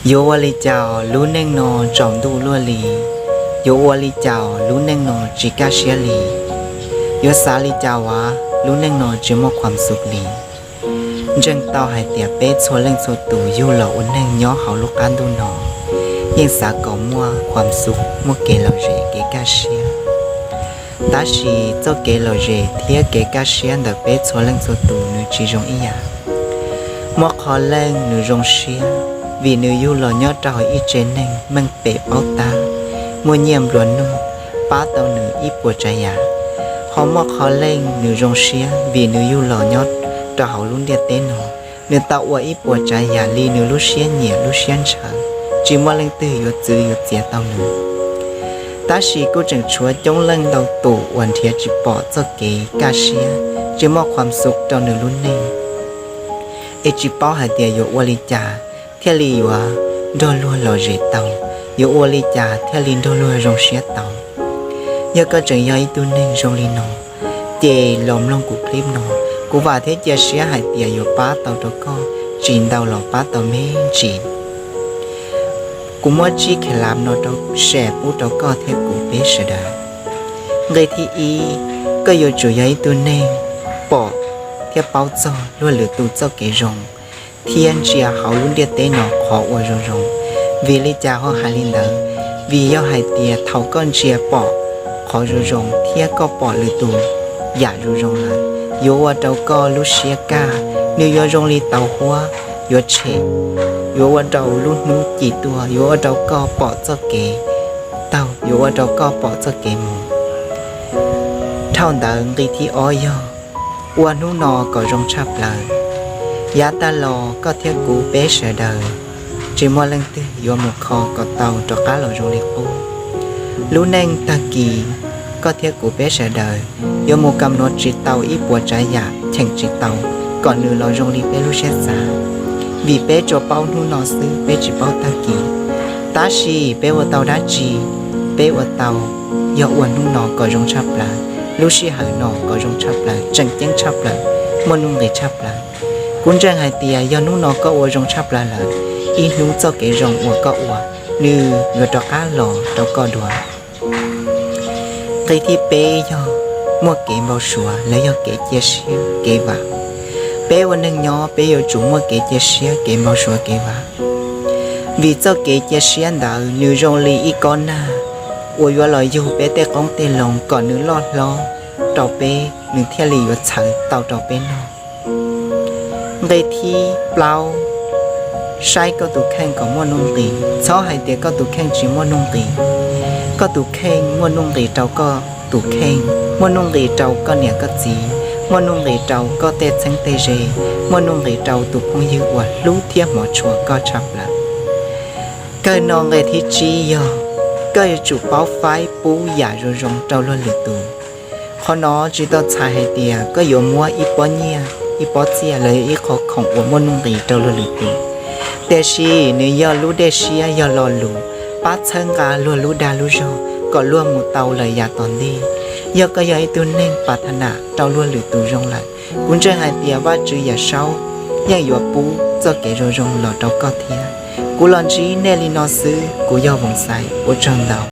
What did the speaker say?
Yuav ua li cas lub neej no tsaus ntuj luaj li? Yuav ua li cas lub neej no tsis kaj siab li? Yuav xav li cas uas lub neej no tsis muaj khuam xub li? Ntseeg tau hais tias peb txhua leej txhua tus yug los ua neeg nyob hauv lub qab ntuj no yeej xav kom muaj khuam xub, muaj kev lom zem, kev kaj siab. Tab sis txoj kev lom zem thiab kev kaj siab ntawm peb txhua leej txhua tus nws tsis zoo ib yam. Muaj qhov leej nws zoo siab vim nws yug los nyob rau hauv ib tsev neeg meej pem paub tab, muaj nyiaj nplua nuj, pab tau nws ib puas tsav yam. Ho muaj qhov leej nws zoo siab vim nws yug los nyob rau hauv lub ntiaj teb no, nws tau ua ib puas tsav yam li nws lub siab nyiam lub siab ntshaw, tsis muaj leej twg yuav txwv yuav txiav tau nws. Tab sis kuj tseem tshuav coob leej ntau tus uas nrhiav tsis pom txoj kev kaj siab, tsis muaj khuam xub rau nws lub neej, es tsis paub hais tias yuav ua li cas thiaj li yuav nrog luag lom zem tau, yuav ua li cas thiaj li nrog luag zoo siab tau. Yog koj tseem yog ib tug neeg zoo li no, ces los mloog kuv clip no. Kuv vam thiab cia siab hais tias yuav pab tau rau koj, tsis ntau los pab tau me ntsis. Kuv muab tsib khev lav no rau, share pub rau koj thiab kuv peb sawv daws. Nqe thib ib, koj yuav tsum yog ib tug neeg pom thiab paub txog luag lwm tus txoj kev zoo, thiab ntsia hauv lub ntiaj teb no qhov uas zoo zoo. Vim li cas ho hais li ntawd? Vim yog hais tias thaum koj ntsia pom qhov zoo zoo thiab koj pom lwm tus yam zoo zoo lawm, yuav ua rau koj lub siab kaj, nws yuav zoo li tauv huab, yuav tshem, yuav ua rau lub hnub cim tuaj, yuav ua rau koj pom txoj kev taug, yuav ua rau koj pom txoj kev mus. Dhau ntawd nqe thib ob yog ua hnub no kom zoo tshaj plaws. Yav tag los koj thiab kuv peb sawv daws tsis muaj leej twg yuav mus kho kom tau rov qab los zoo li qub. Lub neej tag kis koj thiab kuv peb sawv daws yuav mus kam nuav tsis tau ib puas tsav yam, cheem tsis tau kom nws los zoo li peb lub siab xav. Vim peb tsuas paub hnub no xwb, peb tsis paub tag kis. Tab sis peb ua tau dab tsi? Peb ua tau yog ua hnub no kom zoo tshaj plaws, lub sij hawm no kom zoo tshaj plaws, tseem ceeb tshaj plaws, muaj nuj nqis tshaj plaws. Kuv ntseeg hais tias yog hnub no koj ua zoo tshaj plaws lawm, ib hnub txoj kev zoo uas koj ua, nws yuav rov qab los rau koj dua. Nqe thib peb yog muaj kev npau suav los yog kev cia siab kev vam. Peb ua neeg nyob peb yuav tsum muaj kev cia siab kev npau suav kev vam, vim txoj kev cia siab ntawd nws zoo li ib kob nag uas yuav los yug peb tej qoob tej loo kom nws loj hlob rau peb, nws thiaj li yuav txhawv tau rau peb noj. Nqe thib plaub, saib koj tus kheej kom muaj nuj nqis. Txhob hais tias koj tus kheej tsis muaj nuj nqis. Koj tus kheej muaj nuj nqis rau koj tus kheej, muaj nuj nqis rau koj niam koj txiv, muaj nuj nqis rau koj tej txheeb tej ze, muaj nuj nqis rau tus phooj ywg uas hlub thiab hmov tshua koj tshaj plaws. Kawg no nqe thib tsib yog koj yuav tsum paub faib pub yam zoo zoo rau luag lwm tus. Qhov no tsis tau txhais hais tias koj yuav muab ib pob nyiaj, ib pob txiaj los yog ib qho khoom uas muaj nuj nqis rau luag lwm tus, tiam sis nws yog lub dej siab, yog lo lus pab txhawb nqa luag lub dag lub zog kom luag mus tau lawm yav tom ntej. Yog koj yog ib tug neeg pas tha nam rau luag lwm tus zoo lawm, kuv ntseeg hais tias Vajtswv Yawm Saub yeej yuav pub txoj kev zoo zoo los rau koj thiab. Kuv los ntsib nej li no xwb, kuv yog Voos Xais, ua tsaug ntau.